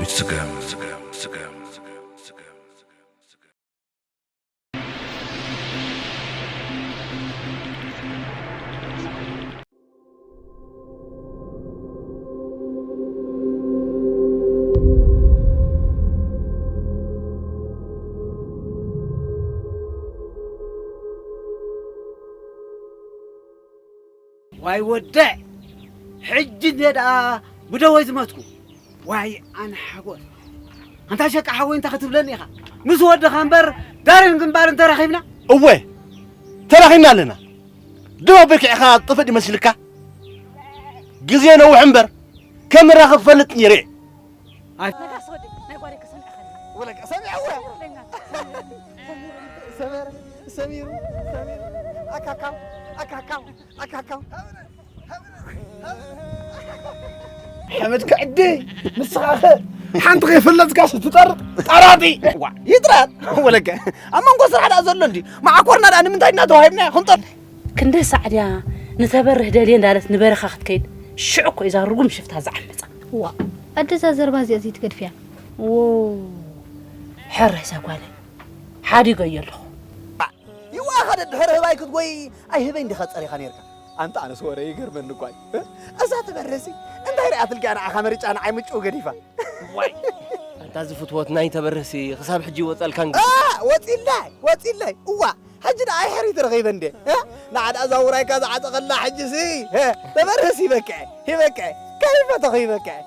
ስገም። ዋይ ወደ፣ ሕጂ እንደ ደኣ ብደወይ ዝመትኩ። ዋይ ኣነ ሓጎስ። ኣንታ ሸቃ ሓወይ እንታይ ክትብለኒ ኢኻ? ምስ ወድኻ እምበር ዳርን ግንባርን ተራኺብና? እወ፣ ተራኺብና ኣለና። ደው ኣቢልካ ኢኻ ጥፍእ ይመስልካ? ግዜ ነውሕ እምበር ከም ንራኸብ ፈልጥ ነይረ። ኣይ ነጋስ ወዲ ናይ ጓደይ ክሰምዐ ከለ። ወለቀ ሰሚዐ እወ። ሰሚሩ ለኛ። ሰሚሩ፣ ሰሚሩ፣ ሰሚሩ። ኣካካው፣ ኣካካው፣ ኣካካው። ሓመድ ክዕዲ ንስኻ ኸ ሓንቲ ከይፈለጥካስ ትጠርጥ ጠራጢ። ዋ ይጥራጥ ወለገ ኣብ መንጎ ስራሕ ደኣ ዘሎ እንዲ መዓኮርና ደኣ ንምንታይ ኢና ተዋሂብና ክንጠል። ክንደይ ሳዕ ድያ ንተበርህ ደልየ እንዳለት ንበረኻ ክትከይድ ሽዑ እኮ እዛ ርጉም ሽፍታ ዝዓመጻ። ዋ ኣደዛ ዘርባ እዚኣ ዘይትገድፍያ። ዎ ሕራይ እዛ ጓለይ ሓዲገዮ ኣለኹ። ይዋኻ ደድሕሪ ህባይ ክትጎይ ኣይህበይ እንዲኻ ጸሪኻ ነርካ። ኣንታ ኣነስ ወረ ይገርመኒ እኳ እዩ። እዛ ትበርህሲ እንታይ ርኣትልካ ንዓኻ መሪጫ ንዓይ ምጭው ገዲፋ። ዋይ ኣንታ ዝፍትወት ናይ ተበርህሲ ክሳብ ሕጂ ይወጸልካ እንግዲህ። ኣ፣ ወጺላይ ወጺላይ እዋ። ሕጂ ደኣ ኣይሕሪት ረኺበ እንዴ። እ? ንዓዳ እዛ ውራይካ ዝዓጠቐላ ሕጂሲ እ፣ ተበርህሲ ይበቅዐ ይበቅዐ። ከይፈተኹ ይበቅዐ።